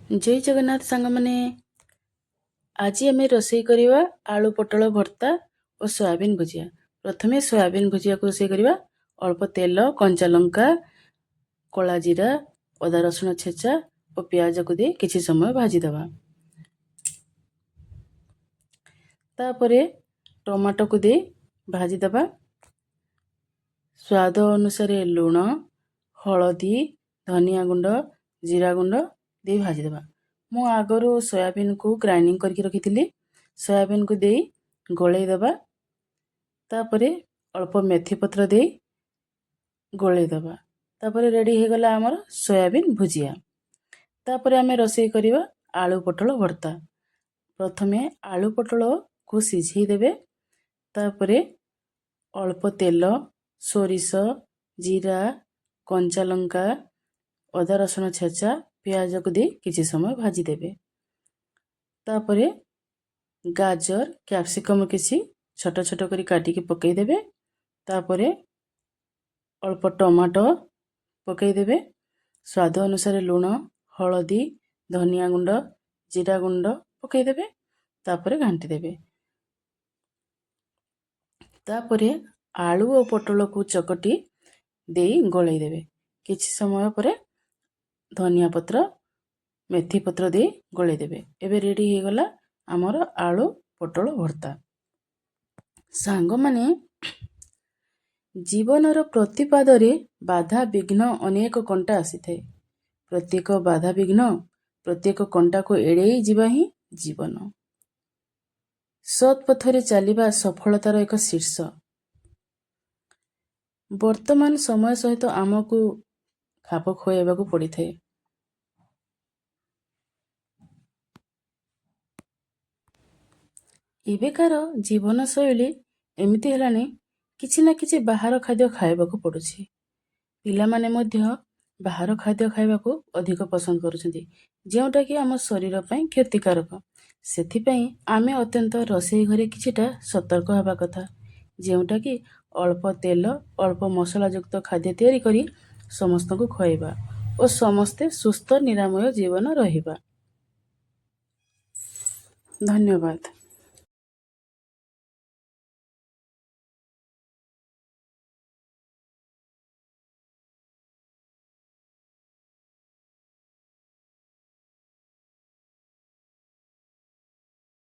ଜୟ ଜଗନ୍ନାଥ ସାଙ୍ଗମାନେ। ଆଜି ଆମେ ରୋଷେଇ କରିବା ଆଳୁ ପୋଟଳ ଭର୍ତ୍ତା ଓ ସୋୟାବିନ୍ ଭୁଜିଆ। ପ୍ରଥମେ ସୋୟାବିନ୍ ଭୁଜିଆକୁ ରୋଷେଇ କରିବା। ଅଳ୍ପ ତେଲ, କଞ୍ଚା ଲଙ୍କା, କଳା ଜିରା, ଅଦା ରସୁଣ ଛେଚା ଓ ପିଆଜକୁ ଦେଇ କିଛି ସମୟ ଭାଜିଦେବା। ତାପରେ ଟମାଟୋକୁ ଦେଇ ଭାଜିଦେବା। ସ୍ୱାଦ ଅନୁସାରେ ଲୁଣ, ହଳଦୀ, ଧନିଆ ଗୁଣ୍ଡ, ଜିରା ଗୁଣ୍ଡ ଦେଇ ଭାଜିଦେବା। ମୁଁ ଆଗରୁ ସୋୟାବିନ୍କୁ ଗ୍ରାଇଣ୍ଡିଙ୍ଗ କରିକି ରଖିଥିଲି। ସୋୟାବିନ୍କୁ ଦେଇ ଗୋଳେଇ ଦେବା। ତାପରେ ଅଳ୍ପ ମେଥି ପତ୍ର ଦେଇ ଗୋଳେଇ ଦେବା। ତାପରେ ରେଡ଼ି ହେଇଗଲା ଆମର ସୋୟାବିନ୍ ଭୁଜିଆ। ତାପରେ ଆମେ ରୋଷେଇ କରିବା ଆଳୁ ପୋଟଳ ଭର୍ତ୍ତା। ପ୍ରଥମେ ଆଳୁ ପୋଟଳକୁ ସିଝେଇ ଦେବେ। ତାପରେ ଅଳ୍ପ ତେଲ, ସୋରିଷ, ଜିରା, କଞ୍ଚା ଲଙ୍କା, ଅଦା ରସୁଣ ଛେଚା, ପିଆଜକୁ ଦେଇ କିଛି ସମୟ ଭାଜିଦେବେ। ତାପରେ ଗାଜର, କ୍ୟାପ୍ସିକମ୍ କିଛି ଛୋଟ ଛୋଟ କରି କାଟିକି ପକାଇଦେବେ। ତାପରେ ଅଳ୍ପ ଟମାଟୋ ପକାଇଦେବେ। ସ୍ୱାଦ ଅନୁସାରେ ଲୁଣ, ହଳଦୀ, ଧନିଆ ଗୁଣ୍ଡ, ଜିରା ଗୁଣ୍ଡ ପକାଇଦେବେ। ତାପରେ ଘାଣ୍ଟି ଦେବେ। ତାପରେ ଆଳୁ ଓ ପୋଟଳକୁ ଚକଟି ଦେଇ ଗୋଳେଇ ଦେବେ। କିଛି ସମୟ ପରେ ଧନିଆ ପତ୍ର, ମେଥି ପତ୍ର ଦେଇ ଗୋଳେଇ ଦେବେ। ଏବେ ରେଡ଼ି ହେଇଗଲା ଆମର ଆଳୁ ପୋଟଳ ଭର୍ତ୍ତା। ସାଙ୍ଗମାନେ, ଜୀବନର ପ୍ରତିପାଦରେ ବାଧା ବିଘ୍ନ, ଅନେକ କଣ୍ଟା ଆସିଥାଏ। ପ୍ରତ୍ୟେକ ବାଧାବିଘ୍ନ, ପ୍ରତ୍ୟେକ କଣ୍ଟାକୁ ଏଡ଼େଇ ଯିବା ହିଁ ଜୀବନ। ସତ୍ ପଥରେ ଚାଲିବା ସଫଳତାର ଏକ ଶୀର୍ଷ। ବର୍ତ୍ତମାନ ସମୟ ସହିତ ଆମକୁ ଖାପ ଖୁଆଇବାକୁ ପଡ଼ିଥାଏ। ଏବେକାର ଜୀବନଶୈଳୀ ଏମିତି ହେଲାଣି, କିଛି ନା କିଛି ବାହାର ଖାଦ୍ୟ ଖାଇବାକୁ ପଡ଼ୁଛି। ପିଲାମାନେ ମଧ୍ୟ ବାହାର ଖାଦ୍ୟ ଖାଇବାକୁ ଅଧିକ ପସନ୍ଦ କରୁଛନ୍ତି, ଯେଉଁଟାକି ଆମ ଶରୀର ପାଇଁ କ୍ଷତିକାରକ। ସେଥିପାଇଁ ଆମେ ଅତ୍ୟନ୍ତ ରୋଷେଇ ଘରେ କିଛିଟା ସତର୍କ ହେବା କଥା, ଯେଉଁଟାକି ଅଳ୍ପ ତେଲ, ଅଳ୍ପ ମସଲାଯୁକ୍ତ ଖାଦ୍ୟ ତିଆରି କରି ସମସ୍ତଙ୍କୁ ଖୁଆଇବା ଓ ସମସ୍ତେ ସୁସ୍ଥ ନିରାମୟ ଜୀବନ ରହିବା। ଧନ୍ୟବାଦ।